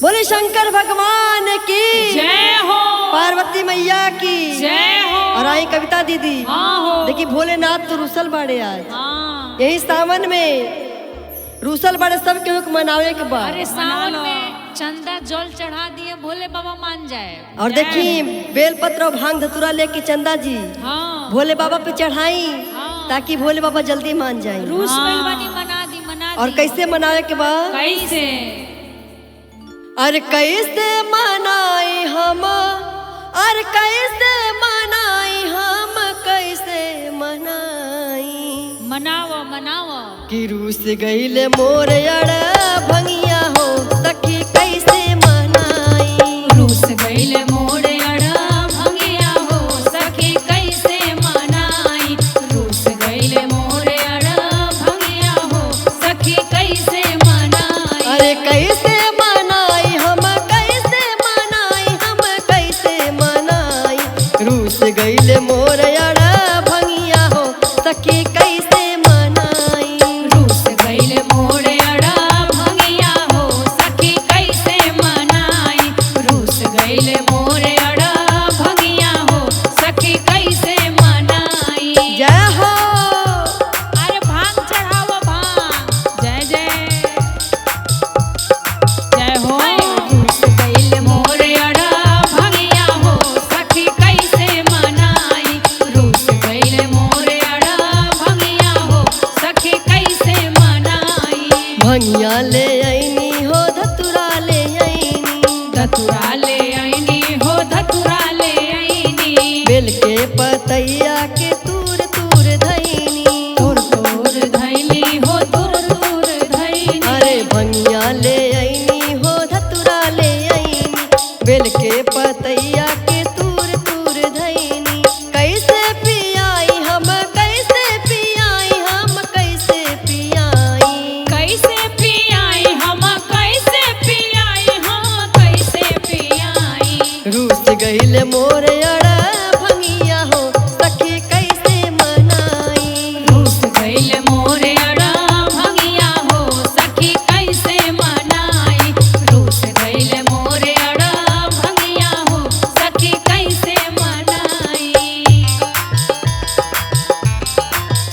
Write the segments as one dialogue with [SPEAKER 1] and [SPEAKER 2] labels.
[SPEAKER 1] बोले शंकर भगवान की
[SPEAKER 2] जय हो,
[SPEAKER 1] पार्वती मैया की
[SPEAKER 2] जय हो।
[SPEAKER 1] और आई कविता दीदी,
[SPEAKER 2] हाँ हो।
[SPEAKER 1] देखी भोलेनाथ तो रुसल बाड़े आज।
[SPEAKER 2] हाँ।
[SPEAKER 1] यही सावन में रुसल बाड़े सब केहू के मनावे के बाद।
[SPEAKER 2] अरे सावन में चंदा जल चढ़ा दिए भोले बाबा मान जाए।
[SPEAKER 1] और देखी बेलपत्र और भांग धतूरा लेके चंदा जी
[SPEAKER 2] हाँ।
[SPEAKER 1] भोले बाबा पे चढ़ाई,
[SPEAKER 2] हाँ।
[SPEAKER 1] ताकि भोले बाबा जल्दी मान जाए।
[SPEAKER 2] रूस गइल बानी, मना दी मना दी।
[SPEAKER 1] और कैसे मनावे के बाद?
[SPEAKER 2] कैसे?
[SPEAKER 1] अरे कैसे मनाई हम, अरे कैसे मनाई हम, कैसे मनाई?
[SPEAKER 2] मनाओ मनाओ।
[SPEAKER 1] कि रूस गईले मोर अड़ भंगिया हो सखी कैसे मनाई?
[SPEAKER 2] रूस गइल मोर अड़ भंगिया हो सखी कैसे मनाई? रूस गइल मोर अड़ भंगिया हो सखी कैसे मनाई?
[SPEAKER 1] अरे कैसे मनाई हम, कैसे मनाई हम, कैसे मनाई? रूस गईले मोर अड़ भंगिया हो सखी कैसे मनाई?
[SPEAKER 2] रूस गइल मोर अड़ भंगिया हो सखी कैसे मनाई? रूस गइल मोर अड़ भंगिया हो सखी कैसे मनाई?
[SPEAKER 1] जय हो।
[SPEAKER 2] अरे भांग चढ़ाओ भांग। जय जय जय हो। रूस गइल मोर अड़ भंगिया हो सखी कैसे मनाई? रूस गइल मोर अड़ भंगिया हो सखी कैसे मनाई?
[SPEAKER 1] भंगिया ले आईनी हो धतुरा ले आईनी,
[SPEAKER 2] धतुरा ले आईनी हो धतुरा ले आईनी,
[SPEAKER 1] बेल के पतैया के तूर तूर धैनी,
[SPEAKER 2] तुर तुर धैनी हो तुर तुर धैनी।
[SPEAKER 1] अरे भंगिया ले आईनी हो धतुरा ले आईनी, बेल के पतैया के तूर तूर धैनी, कैसे पियाई हम, कैसे पियाई हम, कैसे पियाई?
[SPEAKER 2] कैसे पियाई हम, कैसे पियाई हम, कैसे पियाई?
[SPEAKER 1] रूस गईले मोर अड़ भंगिया हो सखी कैसे मनाई?
[SPEAKER 2] रूस गइल मोर अड़ भंगिया हो सखी कैसे मनाई? रूस गइल मोर अड़ भंगिया हो सखी कैसे मनाई?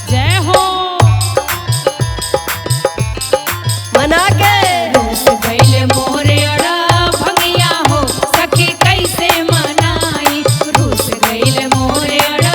[SPEAKER 2] जय हो।
[SPEAKER 1] मना के
[SPEAKER 2] रूस गइल मोर अड़ भंगिया हो सखी कैसे मनाई? रूस गइल मोर अड़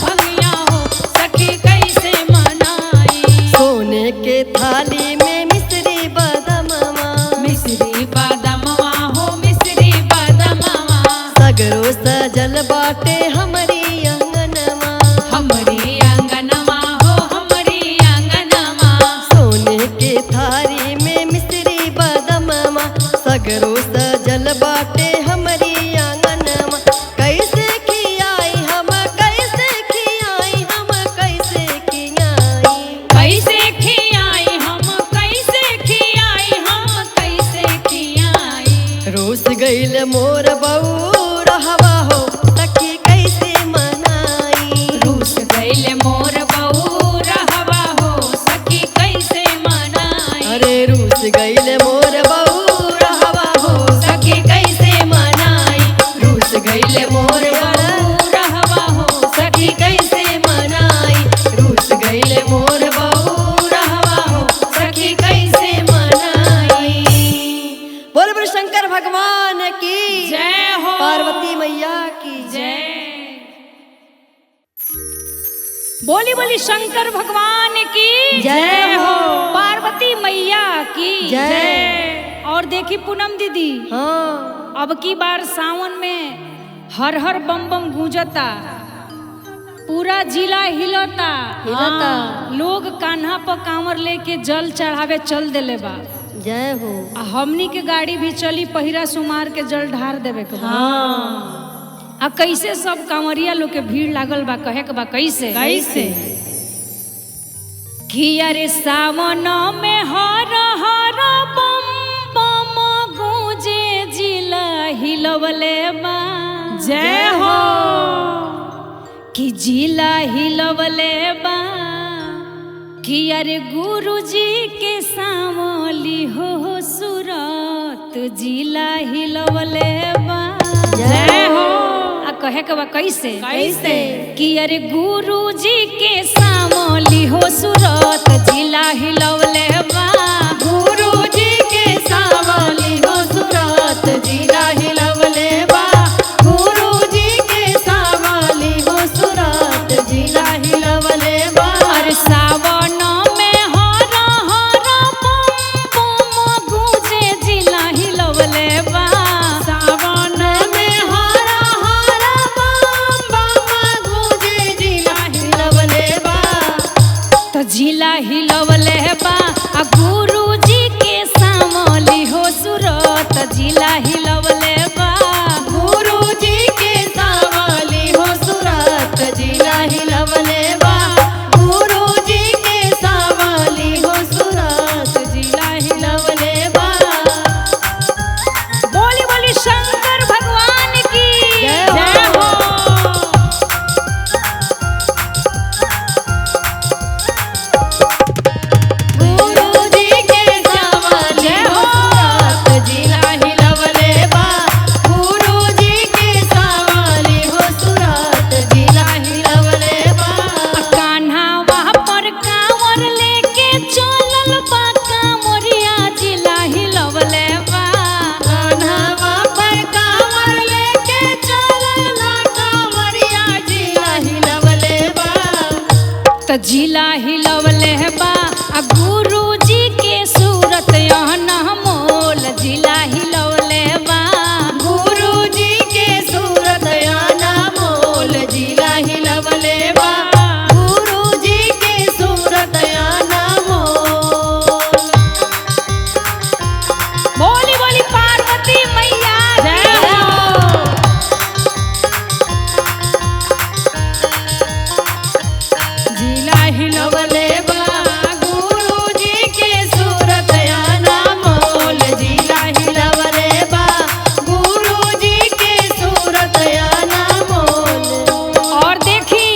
[SPEAKER 2] भंगिया हो सखी कैसे मनाई?
[SPEAKER 1] सोने के थाली में मिश्री बादामवा,
[SPEAKER 2] मिश्री बादामवा हो मिश्री बादामवा,
[SPEAKER 1] सगरो सजल बाटे हमरी अंगनवा,
[SPEAKER 2] हमरी आंगनवा हो हमरी आंगनवा,
[SPEAKER 1] सोने के थाली में मिश्री बादामवा, सगरो सजल बाटे हमरी अंगनवा, कैसे खियाई हम, कैसे खियाई हम, कैसे खियाई?
[SPEAKER 2] कैसे खियाई हम, कैसे खियाई हम, कैसे खियाई?
[SPEAKER 1] रूस गईल मोर बऊ रहवा हो सखी कैसे मनाई?
[SPEAKER 2] रूस गइल मोर बहू रहवा हो सखी कैसे मनाई?
[SPEAKER 1] अरे रूस गईल मोर बऊ रहवा हो
[SPEAKER 2] सखी कैसे मनाई? रूस गइल मोर बहू रहवा हो सखी कैसे मनाई? रूस गइल मोर बहू रहवा हो सखी कैसे मनाई?
[SPEAKER 1] बोल बोल शंकर भगवान की
[SPEAKER 2] जय हो,
[SPEAKER 1] पार्वती मैया की
[SPEAKER 2] जय। बोली बोली शंकर भगवान की
[SPEAKER 1] जय हो,
[SPEAKER 2] पार्वती मैया की
[SPEAKER 1] जय।
[SPEAKER 2] और देखी पूनम दीदी,
[SPEAKER 1] हाँ
[SPEAKER 2] अब की बार सावन में हर हर बम बम गूंजता, पूरा जिला हिलता
[SPEAKER 1] हिलता।
[SPEAKER 2] हाँ, लोग कान्हा पर कांवर लेके जल चढ़ावे चल देले बा।
[SPEAKER 1] जय हो।
[SPEAKER 2] आ हमनी के गाड़ी भी चली पहिरा सुमार के जल ढार देवे के बा। आ कैसे सब कांवरिया लोग के भीड़ लागल बा, कहे के बा कैसे
[SPEAKER 3] कैसे?
[SPEAKER 2] कि अरे सावन में हर हर बम बम गूंजे जिला हिलवले बा।
[SPEAKER 3] जय हो।
[SPEAKER 2] कि जिला हिलवले बा, कि अरे गुरुजी के सावली हो सुरत जिला हिलवले बा।
[SPEAKER 1] जय
[SPEAKER 2] हो। आ कहे के बा कैसे?
[SPEAKER 1] कैसे?
[SPEAKER 2] कि अरे गुरु जी के सामली हो सूरत जिला हिलवले बा।
[SPEAKER 1] गुरु जी के सावली हो सूरत जिला हिलवले बा। गुरु जी के सावली हो सूरत जिला हिलवले बा।
[SPEAKER 2] अरे सावन में हर हर बम बम गूंजे जिला हिलवले बा।
[SPEAKER 1] सावन में हर हर बम बम गूंजे जिला हिलवले बा।
[SPEAKER 2] तो जिला हिलवले बा आ गुरु जी के सामली हो सूरत जिला हिलवले बा।
[SPEAKER 1] गुरु जी के सावली हो सूरत जिला हिलवले बा। गुरु जी के सावली हो सूरत जिला हिलवले बा।
[SPEAKER 2] बोली बोली शंकर भगवान की
[SPEAKER 1] जय हो।
[SPEAKER 2] जय हो।
[SPEAKER 1] गुरु जी के सावली
[SPEAKER 2] जय
[SPEAKER 1] हो
[SPEAKER 2] हो।
[SPEAKER 1] सूरत जिला हिलवले बा। गुरु जी के सावली हो सूरत जिला हिलवले बा।
[SPEAKER 2] कान्हावा पर कांवर लेके चलल बा कांवरिया जिला हिलवले बा।
[SPEAKER 1] कान्हावा पर कांवर लेके चलला कांवरिया जिला हिलवले बा।
[SPEAKER 2] तो जिला हिलवले बा आ गुरु जी के सूरत अनमोल जिला हिलवले बा।
[SPEAKER 1] गुरु जी के सूरत अनमोल जिला हिलवले बा। गुरु जी के सूरत अनमोल।
[SPEAKER 2] बोली बोली पार्वती मैया
[SPEAKER 1] जय
[SPEAKER 2] की
[SPEAKER 1] हो।
[SPEAKER 2] जिला
[SPEAKER 1] हिलवले बा। गुरु जी के सूरत अनमोल जिला हिलवले बा। गुरु जी के सूरत अनमोल।
[SPEAKER 2] और देखी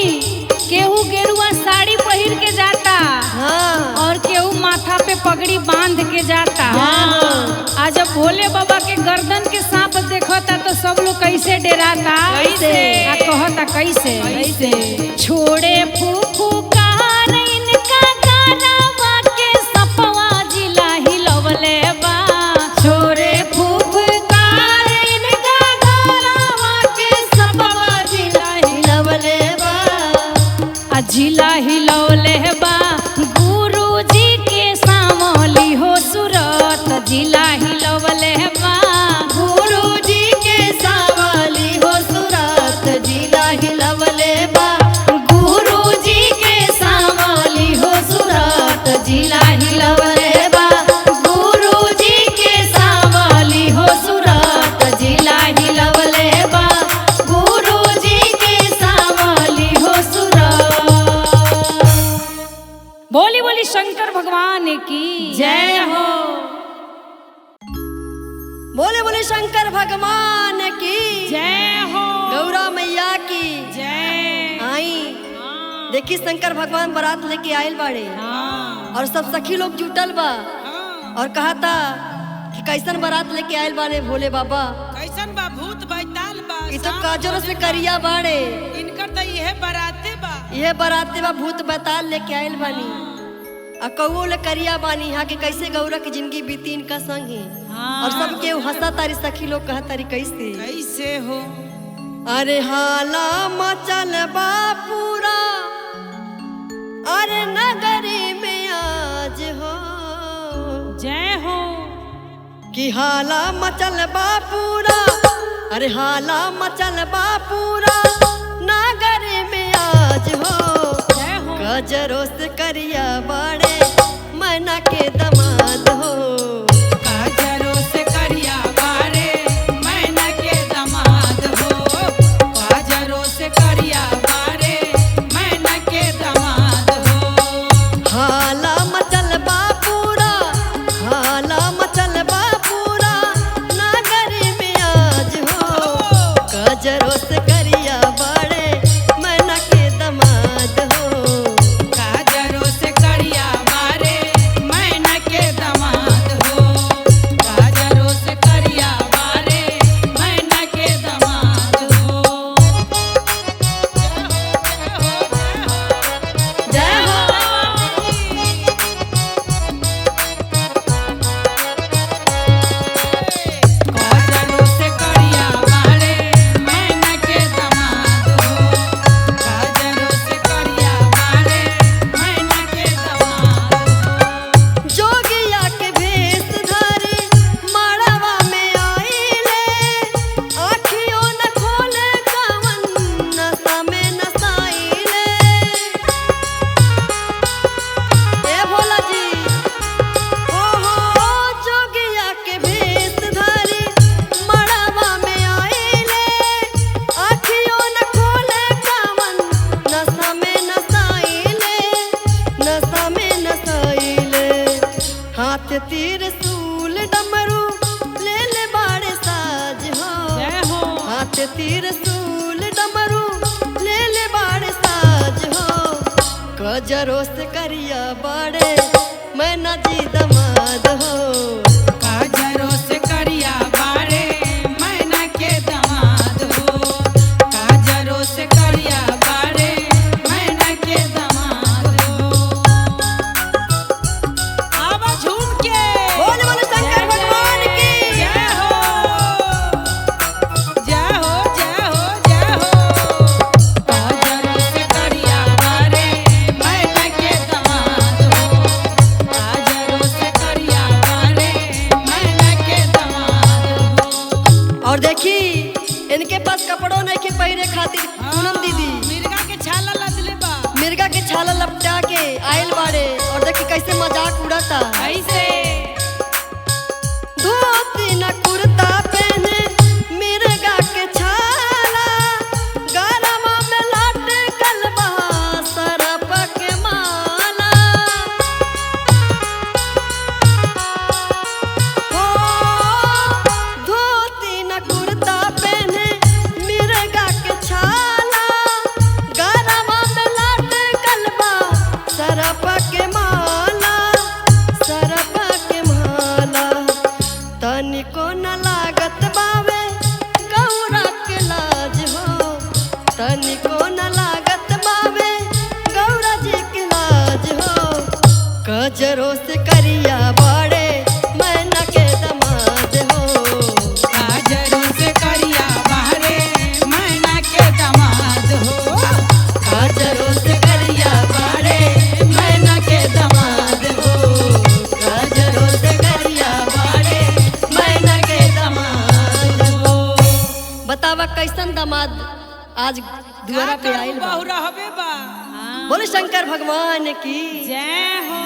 [SPEAKER 2] केहू गेरुआ साड़ी पहिर के जाता
[SPEAKER 1] हाँ।
[SPEAKER 2] और केहू माथा पे पगड़ी बांध के जाता।
[SPEAKER 1] हाँ।
[SPEAKER 2] आज जब भोले बाबा के गर्दन के सांप देखता तो सब लोग कैसे डराता?
[SPEAKER 1] कैसे?
[SPEAKER 2] आ कहता कैसे?
[SPEAKER 1] कैसे?
[SPEAKER 2] छोड़े फूफू कार इनका गारावा के सपवा जिला हिलवले बा।
[SPEAKER 1] छोरे फूफकार इनका गलावा के सपवा जिला हिलवले बा।
[SPEAKER 2] आ जिला हिलवले बा गुरु जी के सामली हो सूरत जिला हिलवले बा।
[SPEAKER 1] गुरु जी के सावली हो सूरत जिला हिलवले बा। गुरु जी के सावली हो सूरत जिला हिलवले बा। गुरु जी के सावली हो सूरत जिला हिलवले बा। गुरु जी के सावली हो सूरत।
[SPEAKER 2] बोली बोली शंकर भगवान की
[SPEAKER 1] जय हो। बोले बोले शंकर भगवान की
[SPEAKER 2] जय हो।
[SPEAKER 1] गौरा मैया की
[SPEAKER 2] जय।
[SPEAKER 1] आई देखी शंकर भगवान बारात लेके आयल बाड़े और सब सखी लोग जुटल बा और कहा था कि कैसन बारात लेके आयल बाड़े भोले बाबा।
[SPEAKER 3] कैसन बा भूत बैताल बा।
[SPEAKER 1] ई तो काजर से करिया बाड़े।
[SPEAKER 3] इनकर त इहे बराते बा।
[SPEAKER 1] ये बाराते बा भूत बैताल लेके आयल बानी आ कौओ ले करिया बानी। यहाँ के कैसे गौरा की जिंदगी बीती इनका संग ही। और सब के हंसा तारी सखी लोग कहा तारी कैसे
[SPEAKER 3] कैसे हो?
[SPEAKER 1] अरे हाला मचल बा पूरा अरे नगरी में आज हो।
[SPEAKER 2] जय हो।
[SPEAKER 1] कि हाला मचल बा पूरा अरे हाला मचल बा पूरा नगरी में आज हो।
[SPEAKER 2] जय हो।
[SPEAKER 1] कजरो से करिया बाड़े मैना के दमाद हो।
[SPEAKER 3] काजरो से करिया बारे मैना के दमाद हो। काजरो से करिया बारे मैना के दमाद हो।
[SPEAKER 1] हाला मचल बा पूरा हाला मचल बा पूरा नगरी में आज हो। कजरो से करिया बाड़े मैना के दमाद हो।
[SPEAKER 3] काजरो से करिया बारे मैना के दमाद हो।
[SPEAKER 1] त्रिशूल डमरू ले ले बाड़े साज हो। कजरो से करिया बाड़े मैना जी दमाद हो।
[SPEAKER 3] काजरो से करिया बारे मैना के दामाद हो। काजरो से करिया बारे मैना के दामाद हो। आवा झूम के
[SPEAKER 1] बोल बोल शंकर भगवान की।
[SPEAKER 3] जय हो जय हो जय हो जय हो। काजरो से करिया बारे मैना के दामाद हो। काजरो से करिया बारे मैना के दामाद हो।
[SPEAKER 1] और देखी इनके पास कपड़ों नहीं के पहिरे खातिर पूनम दीदी
[SPEAKER 3] मिर्गा के छाला लदले बा।
[SPEAKER 1] मिर्गा के छाला लपटा के आयल बाड़े और देखी कैसे मजाक उड़ाता।
[SPEAKER 3] ऐसे
[SPEAKER 1] धोती न कुर्ता पहने मिर्गा के छाला, गरमा में लटकल बा सरप के माला। हो धोती न कुर्ता पहने मिर्गा के छाला, गरमा में लटकल बा सरप के माला, सरप के माला। तनिको न लागत बावे गौरा के लाज हो। तनिको न लागत बावे गौरा जी के लाज हो। कजरो से करिया बाड़े मैना के दमाद हो।
[SPEAKER 3] काजरो से करिया बारे मैना के दामाद हो।
[SPEAKER 1] काजरो से करिया बाड़े मैना के दमाद हो। काजरो से करिया बाड़े मैना के दमाद हो। बतावा कैसन दमाद आज दुआरा पे आइल बा।
[SPEAKER 3] बहु रहबे बा।
[SPEAKER 1] बोले शंकर भगवान की
[SPEAKER 3] जय हो।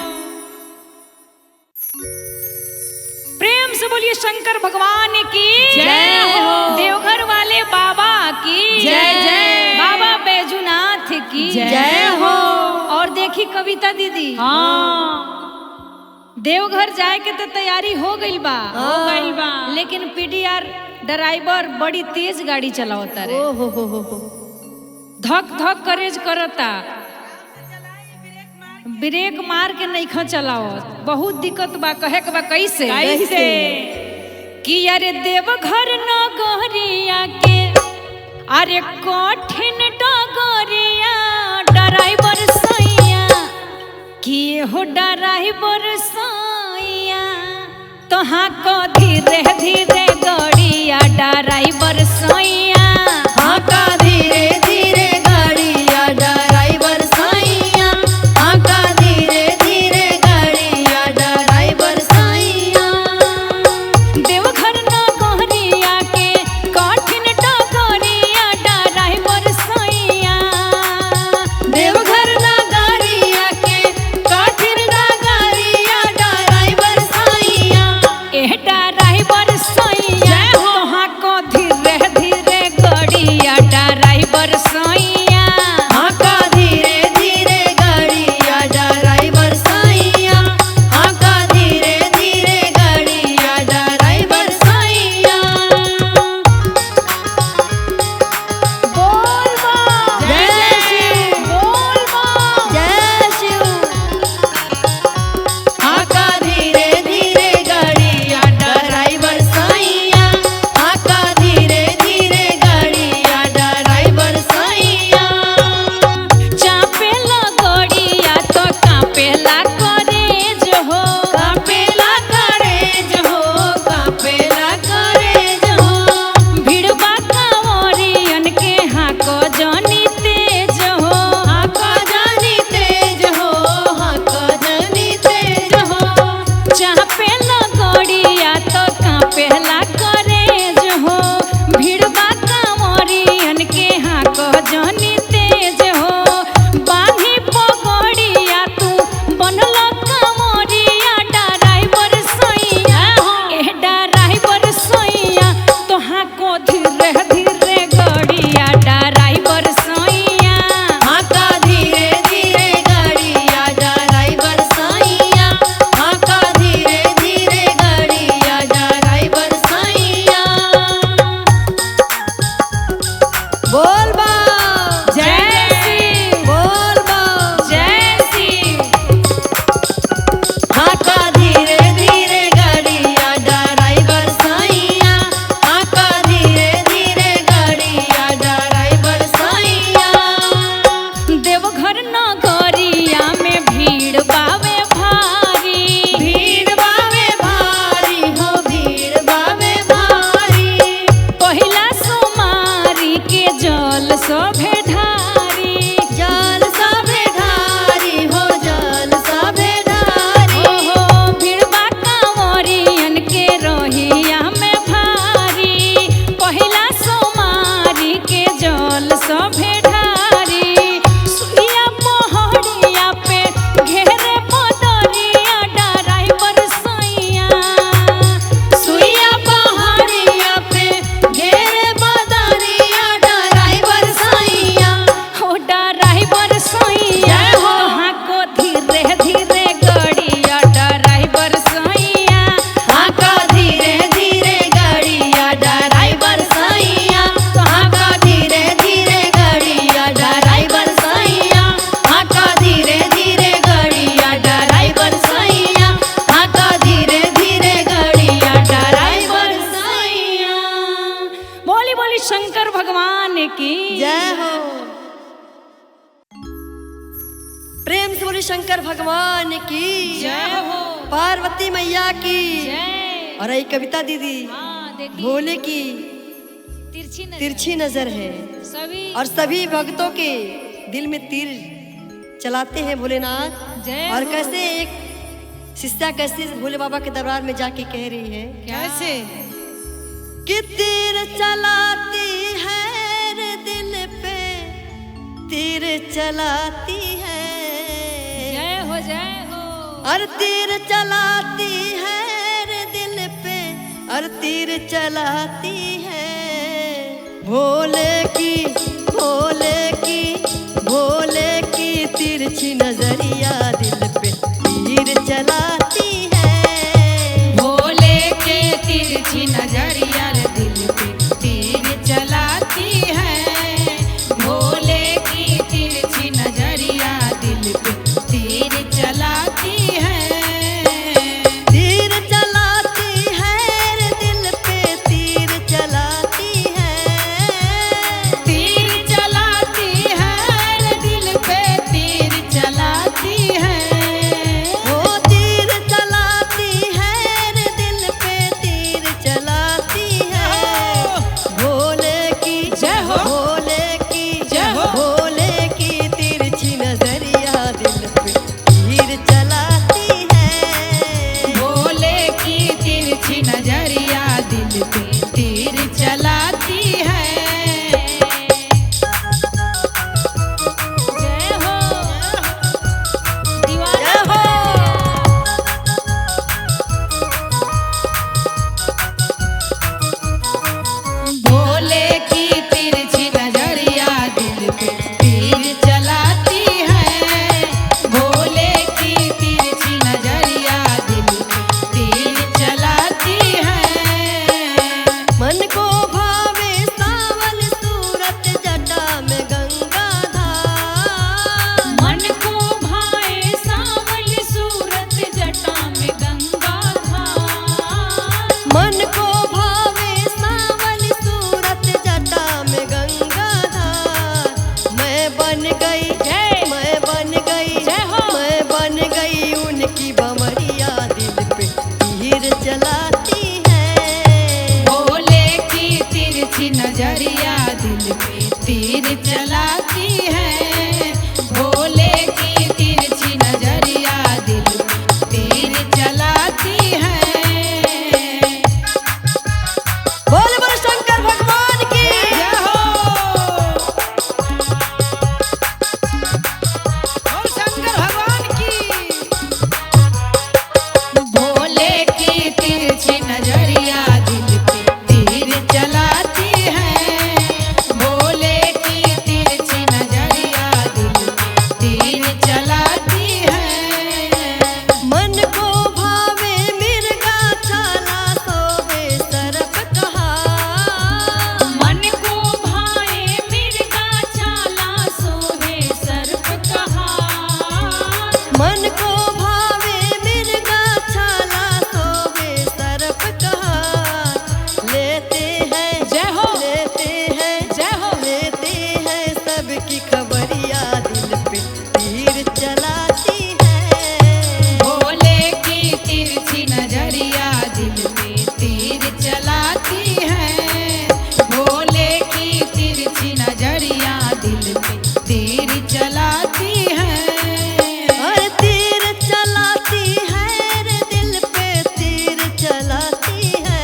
[SPEAKER 2] प्रेम से बोलिए शंकर भगवान की
[SPEAKER 3] जय हो।
[SPEAKER 2] देवघर वाले बाबा की
[SPEAKER 3] जय जय।
[SPEAKER 2] बाबा बैजूनाथ की
[SPEAKER 3] जय हो।
[SPEAKER 2] और देखी कविता दीदी,
[SPEAKER 3] हाँ
[SPEAKER 2] देवघर जाए के तो तैयारी हो गई बा,
[SPEAKER 3] हो गइल बा।
[SPEAKER 2] लेकिन पीडीआर ड्राइवर बड़ी तेज गाड़ी चलावता रे,
[SPEAKER 1] ओ हो हो।
[SPEAKER 2] धक धक करेज करता, ब्रेक मार के नहीं चलावत, बहुत दिक्कत बा। कहे के बा कैसे
[SPEAKER 3] कैसे
[SPEAKER 2] कि अरे देवघर नगरिया के अरे कठिन डगरिया ड्राइवर सैया, कि हो ड्राइवर सैया तोहाँ को धीरे धीरे गड़िया ड्राइवर सैया।
[SPEAKER 1] हाँ का धीरे धीरे गाड़िया ड्राइवर साइया, हाँ का धीरे धीरे गाड़िया ड्राइवर साइया।
[SPEAKER 2] देवघर नगरिया के कठिन डगरिया ड्राइवर सैया,
[SPEAKER 1] देवघर नगरिया के कठिन नगरिया ड्राइवर साइया।
[SPEAKER 2] एह ड्राइवर
[SPEAKER 3] भगवान की
[SPEAKER 1] जय हो। प्रेम से बोली शंकर भगवान की
[SPEAKER 3] जय हो।
[SPEAKER 1] पार्वती मैया की
[SPEAKER 3] जय।
[SPEAKER 1] और आई कविता दीदी,
[SPEAKER 3] हाँ देखिए,
[SPEAKER 1] भोले की
[SPEAKER 3] तिरछी नजर,
[SPEAKER 1] तिरछी नजर है
[SPEAKER 3] सभी
[SPEAKER 1] और सभी भक्तों के दिल में तीर चलाते हैं भोलेनाथ।
[SPEAKER 3] जय
[SPEAKER 1] और
[SPEAKER 3] हो।
[SPEAKER 1] कैसे एक शिष्या कैसे भोले बाबा के दरबार में जाके कह रही है,
[SPEAKER 3] कैसे
[SPEAKER 1] कि तीर चलाती है रे दिल पे, तीर चलाती है।
[SPEAKER 3] जय हो, जय हो।
[SPEAKER 1] और तीर चलाती है रे दिल पे, और तीर चलाती है। भोले की, भोले की, भोले की तिरछी नजरिया दिल पे तीर चलाती है।
[SPEAKER 3] भोले के तिरछी नजरिया दिल पे तीर चलाती है। भोले की तिरछी नजरिया दिल पे तीर चलाती है।
[SPEAKER 1] तीर चलाती है रे दिल पे, तीर चलाती है।
[SPEAKER 3] तीर चलाती है रे दिल पे, तीर चलाती है।
[SPEAKER 1] वो तीर चलाती है रे दिल पे, तीर चलाती है। भोले की
[SPEAKER 3] जय हो।
[SPEAKER 1] भोले की
[SPEAKER 3] जय हो।
[SPEAKER 1] भोले की तिरछी नजरिया दिल पे तीर चलाती है।
[SPEAKER 3] भोले की तिरछी नजरिया दिल पे तीर चलाती है। जय हो, दीवाना
[SPEAKER 1] जय हो।
[SPEAKER 3] भोले की तिरछी नजरिया दिल पे तीर चलाती है। भोले की तिरछी नजरिया दिल पे तीर चलाती है।
[SPEAKER 1] मन को भावे सावल सूरत, जटा में गंगाधार।
[SPEAKER 3] मन को भाए सावल सूरत, जटा में गंगाधार।
[SPEAKER 1] मन को भावे सावल सूरत, जटा में गंगाधार। मैं बन गई,
[SPEAKER 3] जय।
[SPEAKER 1] मैं बन गई,
[SPEAKER 3] जय हो।
[SPEAKER 1] मैं बन गई उनकी बमरिया दिल पे तीर चलाती है।
[SPEAKER 3] भोले की तिरछी नजरिया दिल पे तीर चलाती है। भोले की तिरछी नजरिया दिल पे तीर चलाती है।
[SPEAKER 1] बोल बोल शंकर भगवान की
[SPEAKER 3] जय हो।
[SPEAKER 4] बोल शंकर भगवान की।
[SPEAKER 3] भोले की तिरछी नजरिया दिल पे तीर चलाती है। भोले की तिरछी नजरिया दिल पे तीर चलाती है।
[SPEAKER 1] मन को भावे मिर्गा छाला, सोवे सरप कहा।
[SPEAKER 3] मन को भाए मिर्गा छाला, सोहे सर्प कहा।
[SPEAKER 1] मन को भावे मिर्गा छाला, सोवे सर्प कहा। लेते हैं,
[SPEAKER 3] जय हो।
[SPEAKER 1] लेते हैं,
[SPEAKER 3] जय हो।
[SPEAKER 1] लेते हैं सबकी खबरिया दिल पे तीर चलाती है।
[SPEAKER 3] भोले की तिरछी नजरिया दिल पे तीर चलाती है। भोले की तिरछी नजरिया दिल पे तीर चलाती है।
[SPEAKER 1] और तीर चलाती है रे दिल पे, तीर चलाती है।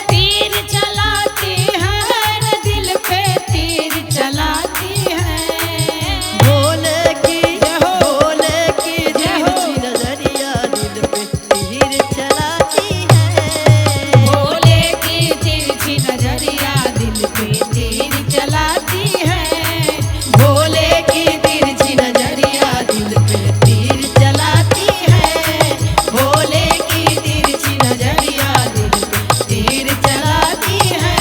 [SPEAKER 3] तीर चलाती है रे दिल पे, तीर चलाती है।
[SPEAKER 1] भोले की,
[SPEAKER 3] जय हो।
[SPEAKER 1] भोले की
[SPEAKER 3] जय हो।
[SPEAKER 1] तिरछी नजरिया दिल पे तीर चलाती है।
[SPEAKER 3] भोले की तिरछी नजरिया दिल पे तीर चलाती है। भोले की तिरछी नजरिया दिल पे तीर चलाती है। भोले की तिरछी नजरिया दिल पे तीर चलाती है।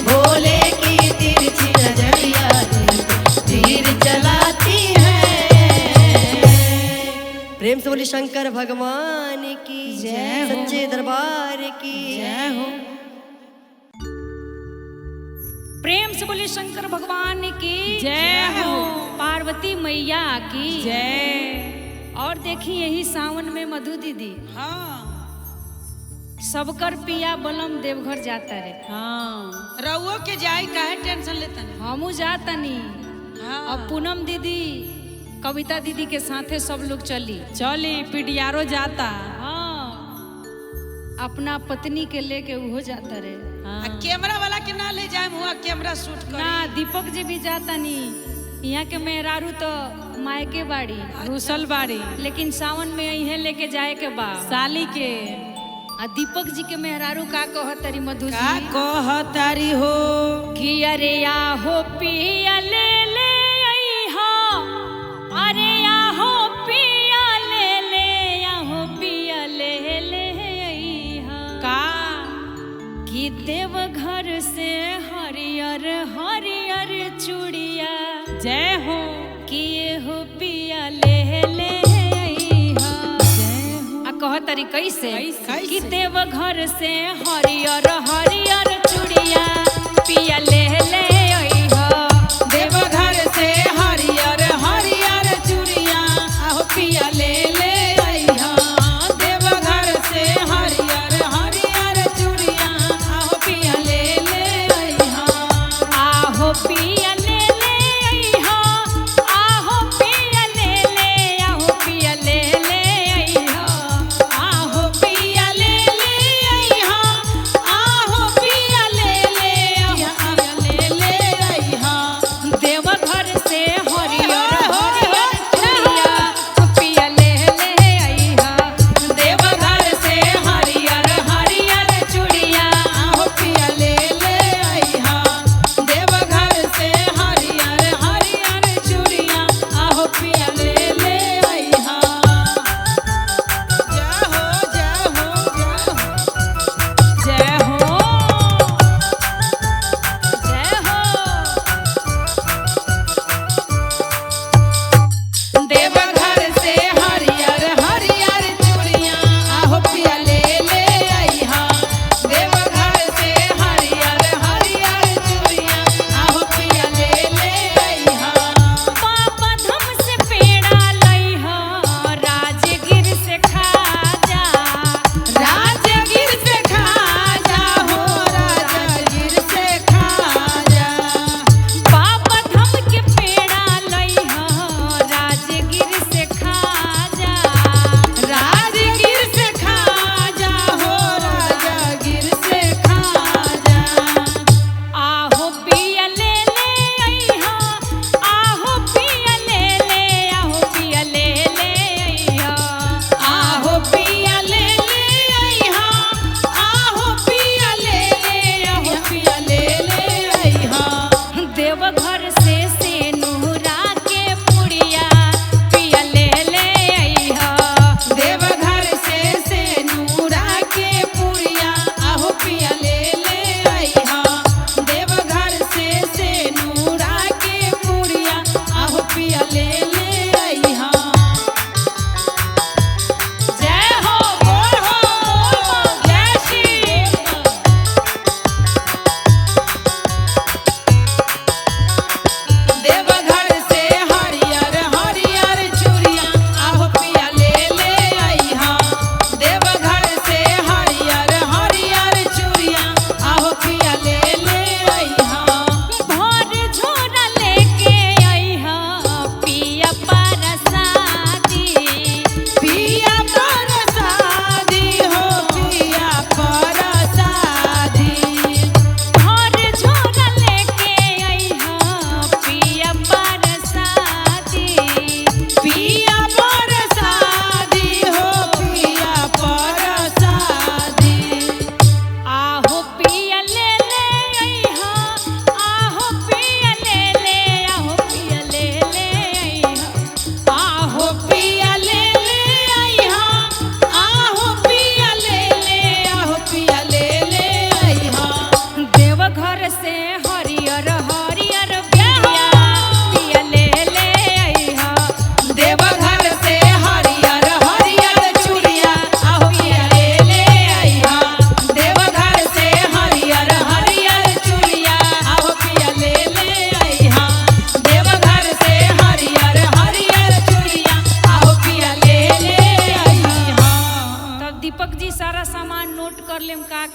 [SPEAKER 3] भोले की तिरछी नजरिया दिल पे तीर चलाती है।
[SPEAKER 1] प्रेम से बोली शंकर भगवान की
[SPEAKER 3] जय हो।
[SPEAKER 1] सच्चे दरबार की
[SPEAKER 3] जय हो।
[SPEAKER 2] प्रेम से बोले शंकर भगवान की
[SPEAKER 3] जय हो।
[SPEAKER 2] पार्वती मैया की
[SPEAKER 3] जय।
[SPEAKER 2] और देखी यही सावन में मधु दीदी
[SPEAKER 4] हाँ
[SPEAKER 2] सबकर पिया बलम देवघर जाता रे।
[SPEAKER 3] हाँ
[SPEAKER 4] रउओ के जाई काहे टेंशन लेतन?
[SPEAKER 2] हमू जातनी।
[SPEAKER 4] हाँ।
[SPEAKER 2] और पूनम दीदी कविता दीदी के साथे सब लोग चली।
[SPEAKER 3] चली पीडियारो जाता।
[SPEAKER 2] हाँ अपना पत्नी के लेके उहो जाता रे।
[SPEAKER 3] हाँ।
[SPEAKER 4] आ कैमरा वाला के ना ले जाए हुआ कैमरा शूट करी।
[SPEAKER 2] ना दीपक जी भी जाता नी। यहाँ के मेहरारू तो मायके बाड़ी
[SPEAKER 3] रुसल बाड़ी
[SPEAKER 2] लेकिन सावन में इहे लेके जाए के बा
[SPEAKER 3] साली के।
[SPEAKER 2] आ दीपक जी के मेहरारू का कहतरी मधु
[SPEAKER 4] का
[SPEAKER 2] जी
[SPEAKER 4] कहतारी हो?
[SPEAKER 2] कि अरे आहो पिया ले ले अइहा, अरे आहो पिया ले ले, आहो पिया ले ले अइहा।
[SPEAKER 3] का
[SPEAKER 2] कि देवघर से हरियर हरियर चूड़िया
[SPEAKER 3] जय हो।
[SPEAKER 2] कि हो पिया ले ले अइहा।
[SPEAKER 3] जय हो।
[SPEAKER 2] आ कहतरी कैसे?
[SPEAKER 3] कैसे?
[SPEAKER 2] कि देवघर से हरियर हरियर चूड़िया पिया ले ले अइहा।
[SPEAKER 3] देवघर से हरियर हरियर चूड़िया आहो पिया ले ले अइहा। देवघर से हरियर हरियर चूड़िया आहो पिया ले ले अइहा।
[SPEAKER 2] आहो पिया ले ले अइहा, आहो पिया ले ले, आहो पिया ले ले अइहा।
[SPEAKER 3] आहो पिया ले ले अइहा, आहो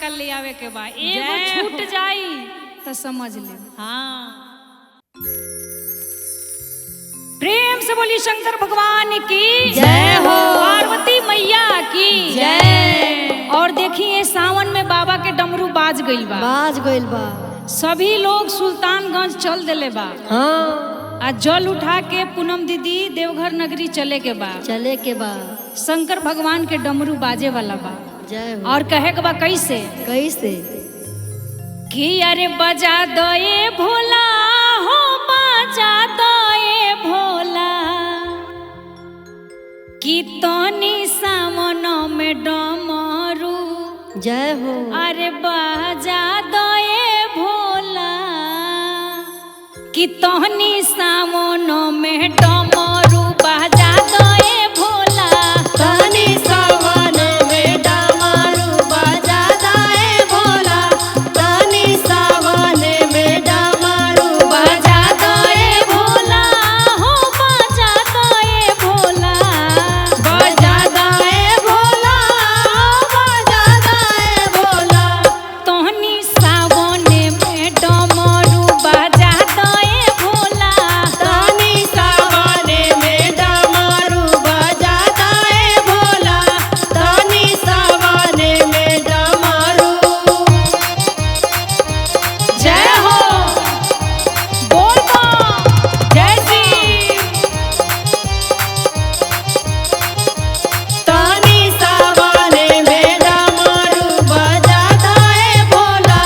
[SPEAKER 2] का ले आवे के बा। एगो
[SPEAKER 3] जय
[SPEAKER 2] छूट
[SPEAKER 3] हो।
[SPEAKER 2] जाई तो समझ ले।
[SPEAKER 3] हाँ।
[SPEAKER 2] प्रेम से बोली शंकर भगवान की
[SPEAKER 1] जय हो।
[SPEAKER 2] पार्वती मैया की
[SPEAKER 1] जय।
[SPEAKER 2] और देखिए सावन में बाबा के डमरू बाज गइल बा।
[SPEAKER 1] बाज गइल बा।
[SPEAKER 2] सभी लोग सुल्तानगंज चल देले बा।
[SPEAKER 1] हाँ।
[SPEAKER 2] आ जल उठा के पूनम दीदी देवघर नगरी चले के बा।
[SPEAKER 1] चले के बा।
[SPEAKER 2] शंकर भगवान के डमरू बाजे वाला बा।
[SPEAKER 1] जय हो।
[SPEAKER 2] और कहे के बा कैसे
[SPEAKER 1] कैसे
[SPEAKER 2] कि अरे बजा दए भोला हो बजा दए भोला कि तनी सावन में डमरू
[SPEAKER 1] जय हो।
[SPEAKER 2] अरे बजा दए भोला कि तनी सावन में डमरू बजा दए भोला।
[SPEAKER 1] तनी सावन में डमरू बजा दए भोला। तनी सावन में डमरू
[SPEAKER 2] बजा दए भोला हो बजा दए भोला।
[SPEAKER 1] बजा दए भोला बजा दए भोला।
[SPEAKER 2] तोहनी सावन में डमरू बजा दए भोला।
[SPEAKER 1] तनी सावन में डमरू बजा दए भोला। तनी सावन में डमरू।
[SPEAKER 2] जय हो बोल बम, जय शिव।
[SPEAKER 1] तनी सावन में डमरू बजा दए भोला।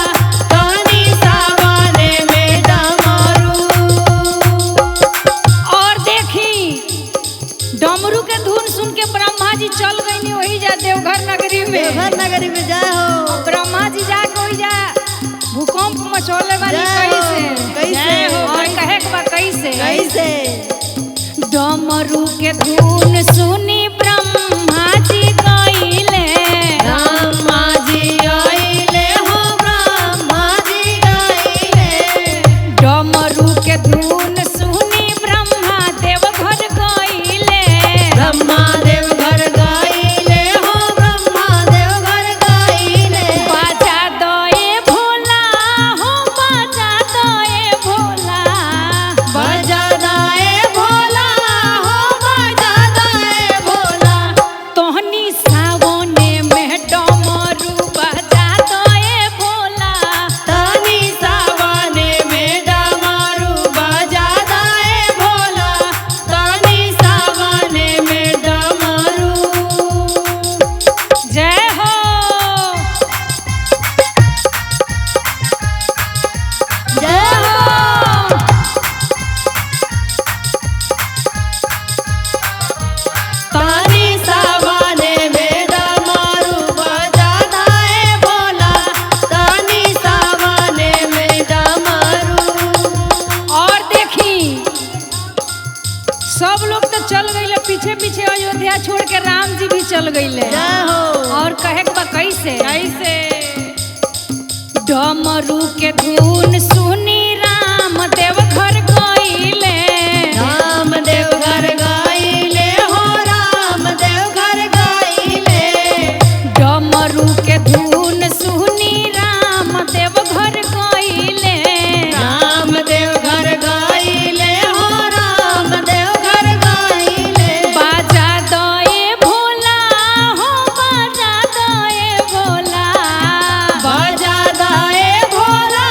[SPEAKER 1] तनी सावन में डमरू।
[SPEAKER 2] और देखी डमरू के धुन सुन के ब्रह्मा जी चल गईनी वही जा देवघर नगरी में।
[SPEAKER 1] देवघर नगरी में जय हो।
[SPEAKER 2] ब्रह्मा जी जाके वही जा भूकंप मचोले वाली
[SPEAKER 1] जय हो,
[SPEAKER 2] कैसे
[SPEAKER 1] कैसे?
[SPEAKER 2] जय हो। और कहे के बा कैसे
[SPEAKER 1] कैसे
[SPEAKER 2] डमरू के धुन सुनी ब्रह्मा जी गईले।
[SPEAKER 1] ब्रह्मा जी आइले हो ब्रह्मा जी गाइले।
[SPEAKER 2] डमरू के धुन सुनी ब्रह्मा देवघर गईले।
[SPEAKER 1] ब्रह्मा देव घर गाइले हो ब्रह्मा देव घर गाइले।
[SPEAKER 2] बजा दए भोला हो बजा दए भोला।
[SPEAKER 1] बजा दए भोला हो बजा दए भोला।
[SPEAKER 2] तोहनी सावने में डमरू बजा दए भोला।
[SPEAKER 1] तनी सावन में डमरू बजा दए भोला। तनी सावन में डमरू।
[SPEAKER 2] जय हो।
[SPEAKER 1] जय हो। तनी सावन में डमरू बजा दए भोला। तनी सावन में डमरू।
[SPEAKER 2] और देखी सब लोग तो चल गईले पीछे पीछे अयोध्या छोड़ के राम जी भी चल गईले।
[SPEAKER 1] जय हो।
[SPEAKER 2] और कहे के बा कैसे
[SPEAKER 3] कैसे
[SPEAKER 2] डमरू के धुन सुनी राम देवघर गईले।
[SPEAKER 1] राम देव घर गाइले हो राम देव घर गाइले।
[SPEAKER 2] डमरू के धुन सुनी राम देवघर गईले।
[SPEAKER 1] राम देव घर गाइले हो राम देव घर गाइले।
[SPEAKER 2] बाजा दए भोला हो बाजा दए भोला।
[SPEAKER 1] बजा दए भोला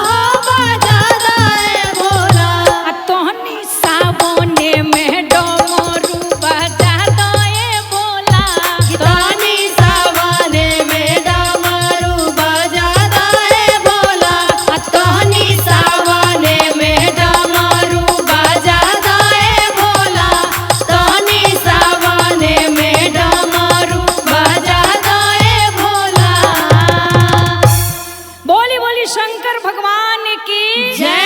[SPEAKER 1] हो बजा दए भोला।
[SPEAKER 2] आ तोहनी सावने में डमरू बजा दए भोला।
[SPEAKER 1] तनी सावन में डमरू बजा दए भोला। तनी सावन में डमरू बजा दए भोला। तनी सावन में डमरू बजा दए भोला।
[SPEAKER 2] बोली बोली शंकर भगवान की
[SPEAKER 1] जय।